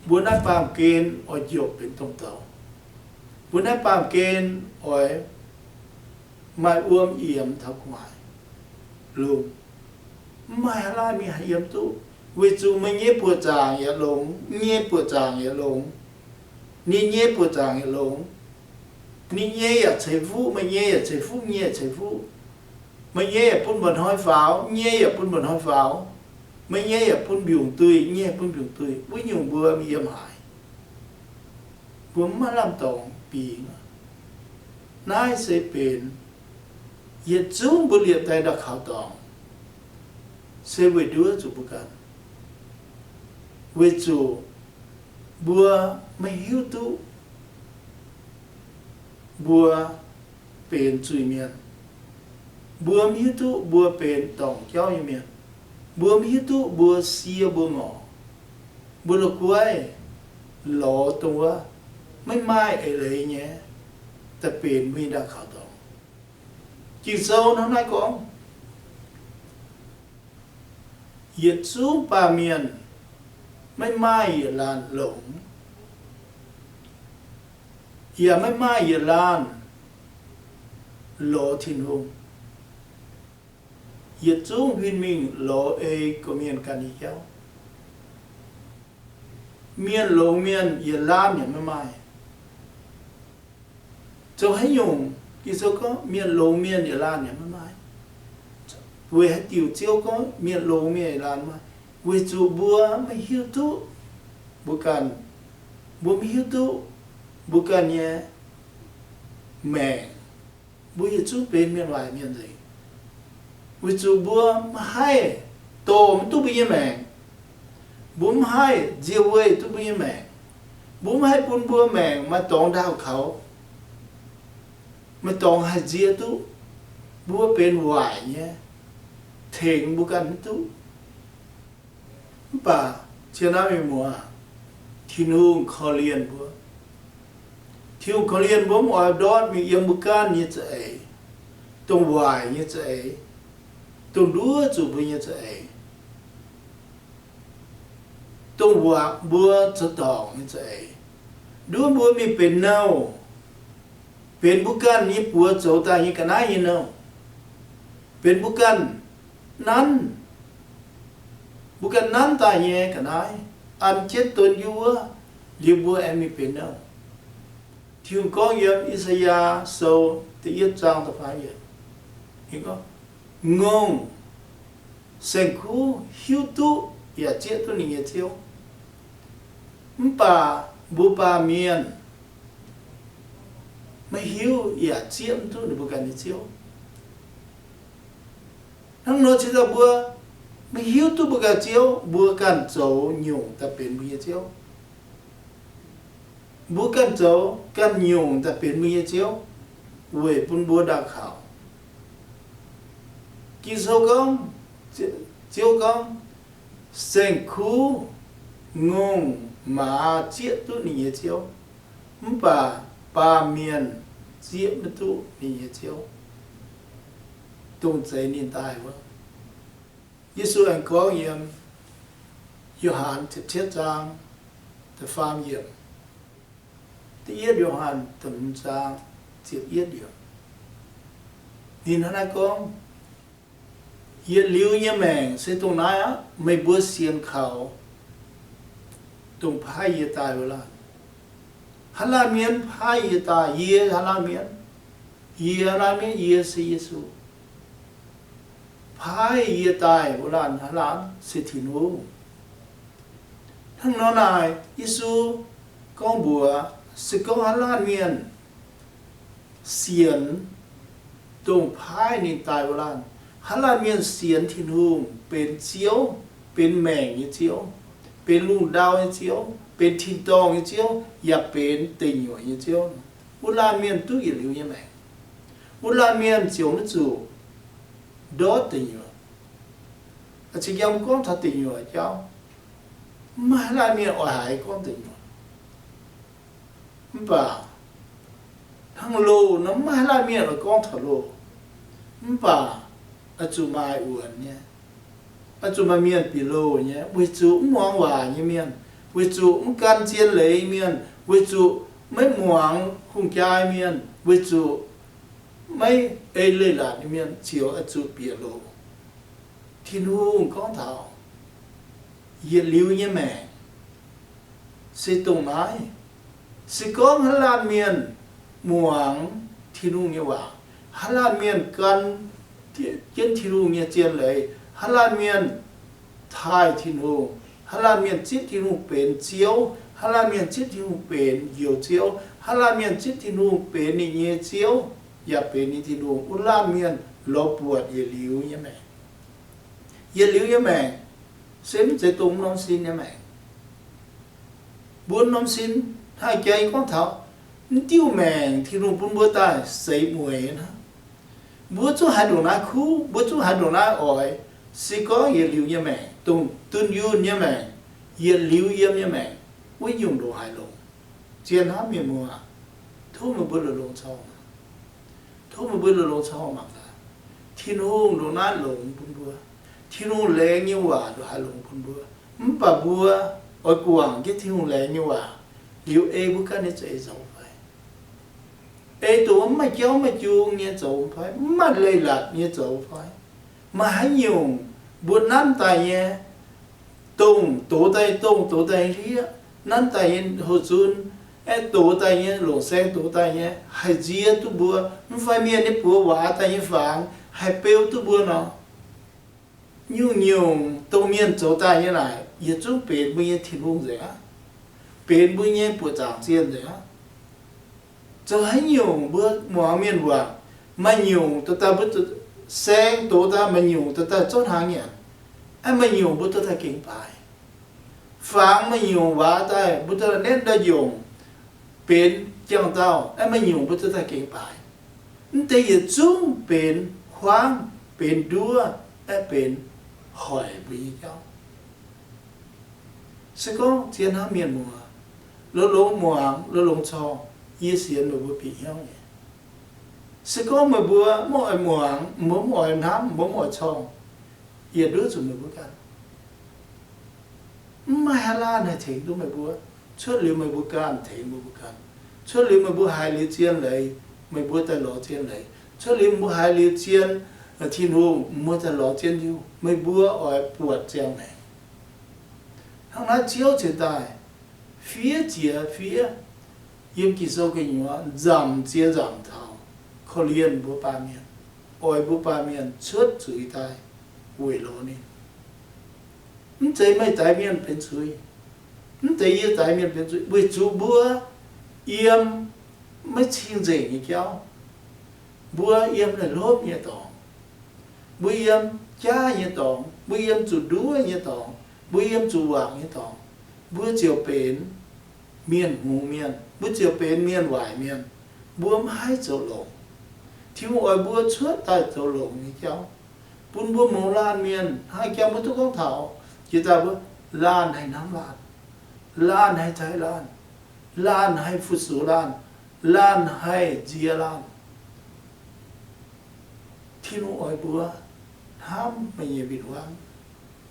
mbuo naaiv baamh gen oix njopc benx domh douz. Mbuo naaiv baamh gen oix maaih wuom yiemx taux gu'nguaaic lungh. Mv maaih haaix laanh mingh haih yiem duqv, weic zuqc meih nyei buoqc zaangc yaac longx, yie nyei buoqc zaangc yaac longx, ninh nyei buoqc zaangc yaac longx. Ninh nyei yaac ceix fuqv, meih nyei yaac ceix fuqv, yie nyei yaac ceix fuqv. Meih nyei yaac bun mba'hnoi faaux, yie nyei yaac bun mba'hnoi faaux. Meih nyei yaac bun mbiungc duih, yie nyei yaac bun mbiungc duih. Wuov nyungc mbuo maiv yiem haaix. Mbuo mv maaih lamh dorngx bingx. Naaiv se benx yietc zungv mbuo liepc daaih ndau-kaux dorngx se weic nduov zuqc mbuo ganh, weic zuqc mbuo maiv hiuv duqv mbuo benx zuiz-mienh. Mbuo maiv hiuv duqv mbuo benx dorngc jauv nyei mienh. Mbuo maiv hiuv duqv mbuo sie mbuo ngorc. Mbuo la'guaih lorz dongh wuov maiv maaih eix leiz nyei daaih benx mbuo nyei ndau-kaux dorngx. Ging-Sou hnangv naaiv gorngv, yietc zungv baamh mienh maiv maaih yietc laanh longx, yaac maiv maaih yietc laanh lorz Tin-Hungh. Yietc zungv huin mingh lorz ei gorqv-mienh ganh nyei jauv. Mienh longx mienh yietc laanh yaac maiv maaih. Zoux haaix nyungc Ging-Sou gorngv mienh longx mienh yietc laanh yaac maiv maaih? Weic haaix diuc Ziouv gorngv mienh longx mienh yietc laanh maaih? Weic zuqc mbuo maiv hiuv duqv mbuo ganh, mbuo maiv hiuv duqv mbuo ganh nyei maengc. Mbuo yietc zungv benx mienh waaic mienh nzengc, weic zuqc mbuo maiv haih dorh maiv duqv mbuo nyei maengc. Mbuo maiv haih nzie weih duqv mbuo nyei maengc. Mbuo maiv haih bun mbuo maengc maaih dorngx ndaauh kaux, maaih dorngx haih nzie duqv. Mbuo benx waaic nyei, tengx mbuo ganh maiv duqv. Mv baac cien naaiv mienh muoz, Tin-Hungh korv-lienh mbuo. Tin-Hungh korv-lienh mbuo mv oix ndortv mingh yiem mbuo ganh nyei za'eix, dongh waaic nyei za'eix, dongh nduov zuqc mbuo nyei za'eix, dongh waac mbuo zoux dorngc nyei za'eix, nduov mbuo mingh benx nouh, benx mbuo ganh nyei buoz zoux daaih nyei ga'naaiv nyei nouh, benx mbuo ganh nanv, mbuo ganh nanv daaih nyei ga'naaiv, an jienv donv yie wuov, liuz mbuo aengx mingh benx nouh. Tin-Hungh gorngv yiem I^saa^yaa Sou da'yietv zaang da'faam yiemc, Ngongh saeng-kuv hiuv duqv yaac zieqv duqv ninh nyei ziouv, mv baac mbuo baamh mienh maiv hiuv yaac zieqv mv duqv ninh mbuo ganh nyei ziouv. Hnangv nor cingx daaih mbuo maiv hiuv duqv mbuo ganh ziouv, mbuo ganh zoux nyungc daaih benx mbuo nyei ziouv. Mbuo ganh zoux ganh nyungc daaih benx mbuo nyei ziouv, weic bun mbuo ndaauh kaux. Ging-Sou gorngv, Ziouv gorngv, saeng-kuv, ngongh, maaz zieqv duqv ninh nyei ziouv, mv baac baamh mienh zieqv maiv duqv ninh nyei ziouv, dongh zeix ninh daaih wuov. Yesu aengx gorngv yiem Yo^han ziepc cietv zaang da'faam yiemc, da'yietv Yo^han da'hmz zaang ziepc yietv yiemc, ninh hnangv naaiv gorngv, Yietc liuz nyei maengc se dongh naaiv aqv. Meih mbuo sienx kaux dongh paaiv yie daaih wuov laanh. Haaix laanh mienh paaiv yie daaih? Yie haaix laanh mienh? Yie haaix laanh mienh? Yie se Yesu. Paaiv yie daaih wuov laanh haaix laanh? Se Tin-Hungh. Hnangv nor naaic, Yesu gorngv mbuox, se gorngv haaix laanh mienh sienx dongh paaiv ninh daaih wuov laanh, haaix laanh mienh sienx Tin-Hungh benx Ziouv, benx maengc nyei Ziouv, benx lungh ndau nyei Ziouv, benx tin-dorngh nyei Ziouv, yaac benx deic nyuoqc nyei Ziouv, wuov laanh mienh duqv yietc liuz nyei maengc. Wuov laanh mienh ziouc maiv zuqc ndortv deic nyuoqc. Zinh njaam gorngv taux deic nyuoqc jauv, maiv maaih haaix laanh mienh oix haiz gorngv deic nyuoqc. Mv baac hnangv loh nor, maiv maaih haaix laanh mienh oix gorngv taux loh. Mv baac oix zuqc maaih wuonx nyei, oix zuqc maaih mienh bieqc loh nyei, weic zuqc mv muangx waac nyei mienh, weic zuqc mv gan zien leiz mienh, weic zuqc maiv muangx hungh jaa mienh, weic zuqc maiv ei leiz-latc nyei mienh ziouc oix zuqc bieqc loh. Tin-Hungh gorngv taux yietc liuz nyei maengc se dongh naaiv. Se gorngv haaix laanh mienh muangx Tin-Hungh nyei waac, haaix laanh mienh gan jienv Tin-Hungh nyei zien leiz, haaix laanh mienh taaih Tin-Hungh, haaix laanh mienh zipv Tin-Hungh benx Ziouv, haaix laanh mienh zipv Tin-Hungh benx Njoux Ziouv, haaix laanh mienh zipv Tin-Hungh benx ninh nyei Ziouv, yaac benx ninh Tin-Hungh, wuov laanh mienh lorz buatc yietc liuz nyei maengc. Yietc liuz nyei maengc se mv zeiz dongh norm sin nyei maengc. Mbuo norm sin haih jai gorngv taux mv diuh maengc Tin-Hungh bun mbuo daaih seix mueiz hnangv. Mbuo zungv haiz ndongc naaiv kuv, mbuo zungv haiz ndongc naaiv oix. Se gorngv yietc liuz nyei maengc, dongh dunh yunh nyei maengc, yietc liuz yiem nyei maengc, wuov nyungc ndongc haaix longx? Zien hnamv mienh muoz, tov meih mbuo longx longx corngh, tov meih mbuo longx longx corngh mangc gaax. Tin-Hungh ndongc naaiv longx bun mbuo. Tin-Hungh laengz nyei waac ndongc haaix longx bun mbuo. Mv baac mbuo oix guangc jienv Tin-Hungh laengz nyei waac liuz ei mbuo ganh nyei za'eix zoux fai? Ei dongh mv maaih jauv maaih jung nyei zoux fai? Mv maaih leiz-latc nyei zoux fai? Maaih haaix nyungc mbuo nanv daaih nyei, dongh doz daaih, dongh doz daaih nyei hlieqv, nanv daaih nyei houz-zunv, aeqv, doz daaih nyei longc saeng, doz daaih nyei haih nzie duqv mbuo, mv fai mienh nyei buoz waac daaih nyei fangx haih beu duqv mbuo nor, nyungc-nyungc dongh mienh zoux daaih nyei naaic, yietc zungv benx mbuo nyei Tin-Hungh nzengc aqv, benx mbuo nyei buoqc zaangc zien nzengc aqv. Zoux haaix nyungc mbuo muangx mienh waac, maaih nyungc dorh daaih mbuo saeng doz daaih, maaih nyungc dorh daaih zorqv hnaangx nyanc, aeqv, maaih nyungc mbuo dorh daaih gengx baaix. Fangx maaih nyungc waac daaih mbuo dorh daaih netv ndau-njongc benx jangx-daauh, aeqv, maaih nyungc mbuo dorh daaih gengx baaix. Mv deix yietc zungv benx huaangv, benx nduov, aeqv, benx hoic mbuo nyei jauv. Se gorngv zien hnamv mienh muoz, longx-longx muangx, longx-longx corngh, yie sienx meih mbuo bieqc hnyouv nyei. Se gorngv meih mbuo mv oix muangx, mbuo mv oix hnamv, mbuo mv oix corngh, yietc nduov zuqc meih mbuo ganh. Mv maaih haaix laanh haih tengx duqv meih mbuo, cuotv liuz meih mbuo ganh tengx meih mbuo ganh. Cuotv liuz meih mbuo haiz liuz zien leiz, meih mbuo daaih lorz zien leiz. Cuotv liuz mbuo haiz liuz zien Tin-Hungh, mbuo daaih lorz zien Tin-Hungh, meih mbuo oix buatc ziangh maengc. Hnangv naaiv Ziouv cingx daaih fiev jiex fiev yiem Ging-Sou gu'nyuoz nzamc jiex nzamc taux korv-lienh mbuo baamh mienh, oix mbuo baamh mienh cuotv zuiz daaih weic lorz ninh. Mv zeiz meih daix mienh benx zuiz, mv zeiz yie daix mienh benx zuiz, weic zuqc mbuo yiem maiv cing-nzengc nyei jauv, mbuo yiem naaiv hlopv nyei dorngx, mbuo yiem jaav nyei dorngx, mbuo yiem zuqc nduov nyei dorngx, mbuo yiem zuqc wangc nyei dorngx, mbuo ziouc benx mienh hngongx mienh, mbuo ziouc benx mienh waaic mienh. Mbuo maiv haih zoux longx. Tin-Hungh oix mbuo cuotv daaih zoux longx nyei jauv, bun mbuo mouz laanh mienh haih jangx mbuo duqv gorngv taux jiex daaih mbuo laanh haih hnamv laanh, laanh haih taaih laanh, laanh haih fu-sux laanh, laanh haih nziex laanh. Tin-Hungh oix mbuo hnamv meih nyei win-wangv,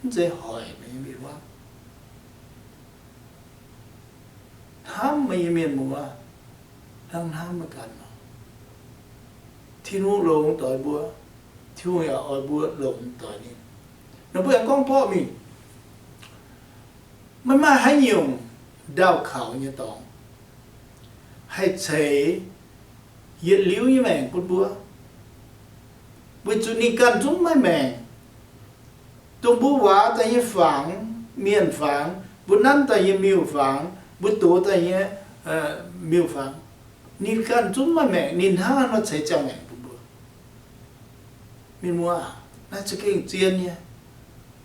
mv zeiz hoic meih nyei win-wangv. Hnamv meih nyei mienh muoz hnangv hnamv meih ganh nor. Tin-Hungh longx doix mbuo, Tin-Hungh yaac oix mbuo longx doix ninh. Nor mbuo aengx gorngv borqv mingh, maiv maaih haaix nyungc ndaauh kaux nyei dorngx haih ceix yietc liuz nyei maengc bun mbuo, weic zuqc ninh ganh zungv maaih maengc. Dongh mbuo waac daaih nyei fangx, mienh fangx, mbuo nanv daaih nyei miuc-fangx, mbuo dox daaih nyei miuc-fangx, ninh ganh zungv maaih maengc, ninh hnangv haaix nor ceix ziangh maengc bun mbuo? Mienh muoz, naaiv za'gengh zien nyei.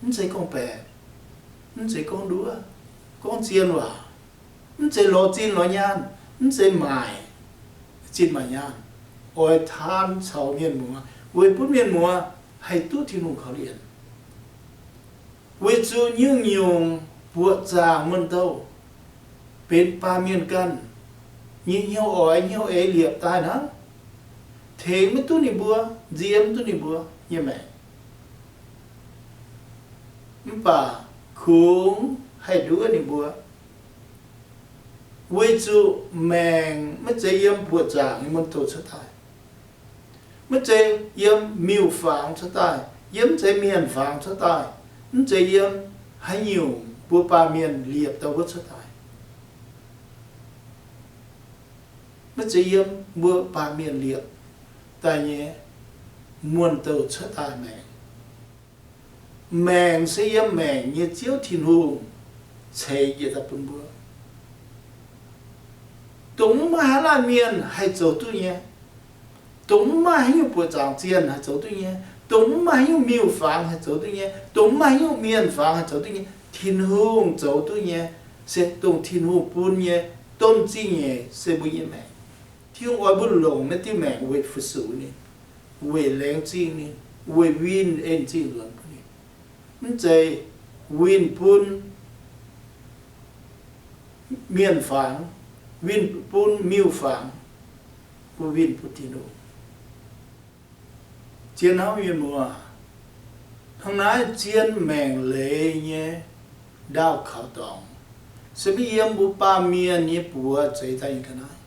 Mv zeiz gorngv-baeqc, mv zeiz gorngv nduov, gorngv zien waac. Mv zeiz lorz zinh lorz nyaanh, mv zeiz maaic zinh maaic nyaanh. Oix taan caux mienh muoz, weic bun mienh muoz haih duqv Tin-Hungh korv-lienh. Weic zuqc nyungc-nyungc buoqc zaangc muonh-douh benx baamh mienh ganh nyei hnyouv oix hnyouv eix liepc daaih hnangv, tengx maiv duqv ninh mbuo, nziex maiv duqv ninh mbuo nyei maengc. Mv baac kungx haih nduov ninh mbuo, weic zuqc maengc maiv zeiz yiem buoqc zaangc nyei muonh-douh cuotv daaih, maiv zeiz yiem miuc-fangx cuotv daaih, yiem mv zeiz mienh-fangx cuotv daaih, mv zeiz yiem haaix nyungc mbuo baamh mienh liepc dauh wuov cuotv daaih. Maiv zeiz yiem mbuo baamh mienh liepc daaih nyei muonh-douh cuotv daaih maengc. Maengc se yiem maengc nyei Ziouv Tin-Hungh ceix njiec daaih bun mbuo. Dongh mv maaih haaix laanh mienh haih zoux duqv nyei. Dongh mv maaih haaix nyungc buoqc zaangc zienh haih zoux duqv nyei. Dongh mv maaih haaix nyungc miuc-fangx haih zoux duqv nyei. Dongh mv maaih haaix nyungc mienh-fangx haih zoux duqv nyei. Tin-Hungh zoux duqv nyei. Se dongh Tin-Hungh bun nyei domh zingh nyeic se mbuo nyei maengc. Tin-Hungh oix mbuo longc naaiv diuh maengc weic fu-sux ninh, weic laengz zingh ninh, weic winh en zingh nzuonx bun ninh. Mv zeiz winh bun mienh-fangx, winh bun miuc-fangx, mbuo winh bun Tin-Hungh. Zien hnamv mienh muoz, hnangv naaiv zien maengc leiz nyei ndaauh kaux dorngx se maiv yiem mbuo baamh mienh nyei buoz zeix daaih nyei ga'naaiv.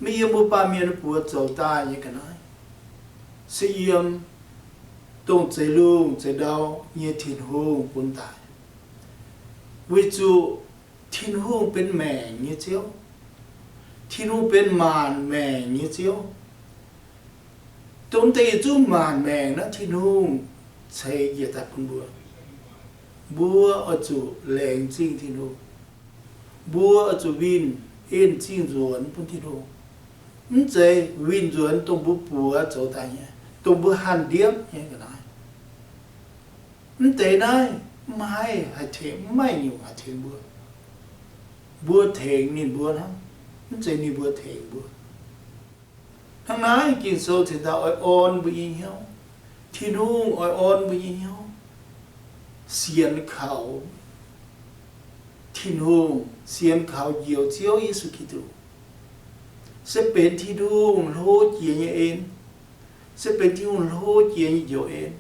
Maiv yiem mbuo baamh mienh nyei buoz zoux daaih nyei ga'naaiv. Se yiem dongh zeix lungh zeix ndau nyei Tin-Hungh bun daaih. Weic zuqc Tin-Hungh benx maengc nyei Ziouv. Tin-Hungh benx maanc maengc nyei Ziouv. Dongh deix yietc zungv maanc maengc naaiv Tin-Hungh ceix njiec daaih bun mbuo. Mbuo oix zuqc laengz zingh Tin-Hungh. Mbuo oix zuqc winh en zingh nzuonx bun Tin-Hungh. Mv zeiz winh nzuonx dongh mbuo buoz zoux daaih nyei, dongh mbuo hatc ndiepv nyei ga'naaiv. Mv deix naaiv maiv haih tengx, mv maaih nyungc haih tengx mbuo. Mbuo tengx ninh mbuo hnangv, mv zeiz ninh mbuo tengx mbuo. Hnangv naaiv Ging-Sou cingx daaih oix orn mbuo nyei hnyouv. Tin-Hungh oix orn mbuo nyei hnyouv sienx kaux Tin-Hungh, sienx kaux Njoux Ziouv Yesu Giduc, se benx Tin-Hungh hlo jiex nyei en, se benx Tin-Hungh hlo jiex nyei njoux en,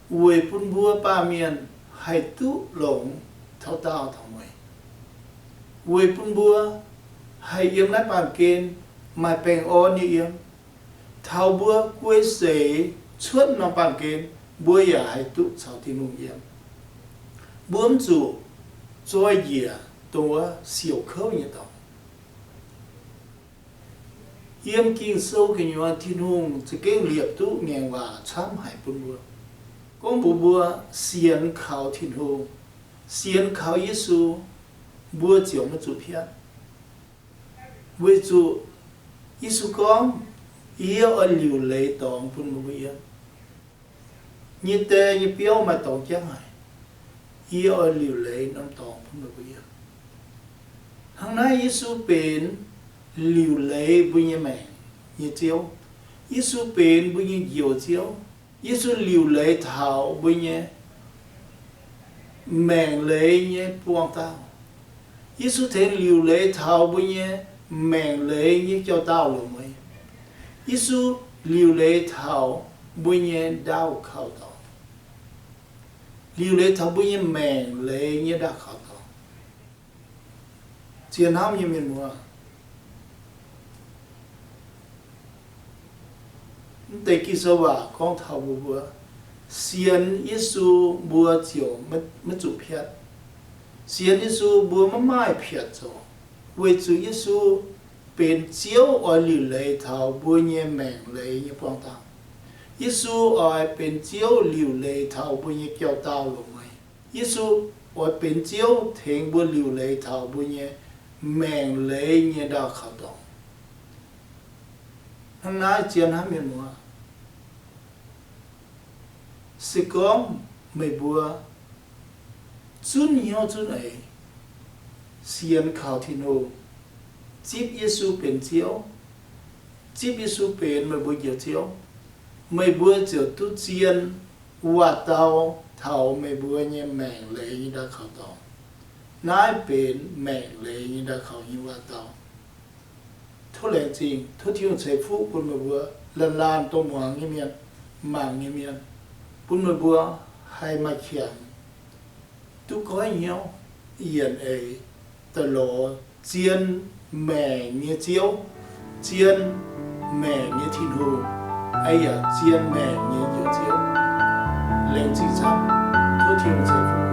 weic bun mbuo baamh mienh haih duqv longx taux daauh taux mueiz, weic bun mbuo haih yiem naaiv baamh gen maaih baengh orn nyei yiem. Taux mbuo guei seix cuotv norm baamh gen, mbuo yaac haih duqv caux Tin-Hungh yiem. Mbuo mv zuqc zoi njiec dongh wuov siouc kouv nyei dorngx. Yiem Ging-Sou gu'nyuoz Tin-Hungh za'gengh liepc duqv ngaengc waac camv haic bun mbuo, gorngv mbuox mbuo sienx kaux Tin-Hungh, sienx kaux Yesu, mbuo ziouc maiv zuqc piatv. Weic zuqc Yesu gorngv, Yie oix liuc leiz dorngx bun meih mbuo yiem. Nyei die nyei biauv maaih dorngx jangv haic. Yie oix liuc leiz norm dorngx bun meih mbuo yiem. Hnangv naaiv Yesu benx liuc leiz mbuo nyei maengc nyei Ziouv. Yesu benx mbuo nyei Njoux Ziouv. Yesu liuc leiz taux mbuo nyei maengc leiz nyei buangh dauh. Yesu tengx liuc leiz taux mbuo nyei maengc leiz nyei jauv-daauh longx. Yesu liuc leiz taux mbuo nyei ndaauv kaux dorngx, liuc leiz taux mbuo nyei maengc leiz nyei ndaauv kaux dorngx. Ziex hnamv nyei mienh muoz, mv deix Ging-Sou waac gorngv taux mbuo, mbuo sienx Yesu mbuo ziouc maiv zuqc piatv. Sienx Yesu mbuo maiv maaih piatv zoux, weic zuqc Yesu benx Ziouv oix liuc leiz taux mbuo nyei maengc leiz nyei buangh dauh. Yesu oix benx Ziouv liuc leiz taux mbuo nyei jauv-daauh longx. Yesu oix benx Ziouv tengx mbuo liuc leiz taux mbuo nyei maengc leiz nyei ndaauv kaux dorngx. Hnangv naaiv zien hnamv mienh muoz, se gorngv meih mbuo zunv hnyouv zunv eix sienx kaux Tin-Hungh, zipv Yesu benx Ziouv, zipv Yesu benx meih mbuo Njoux Ziouv, meih mbuo ziouc duqv zien waac-dau taux meih mbuo nyei maengc leiz nyei ndaauv kaux dorngx. Naaiv benx maengc leiz nyei ndaauv kaux nyei waac-dau. Tov laengz zingh, tov Tin-Hungh ceix fuqv bun meih mbuo laanh laanh dongh muangx nyei mienh, mangc nyei mienh, bun meih mbuo haih maaih qangx, duqv goiv hnyouv, yienc eix, daaih lorz zien maengc nyei Ziouv, zien maengc nyei Tin-Hungh, yaac zien maengc nyei Njoux Ziouv. Laengz zingh camv. Tov Tin-Hungh ceix fuqv.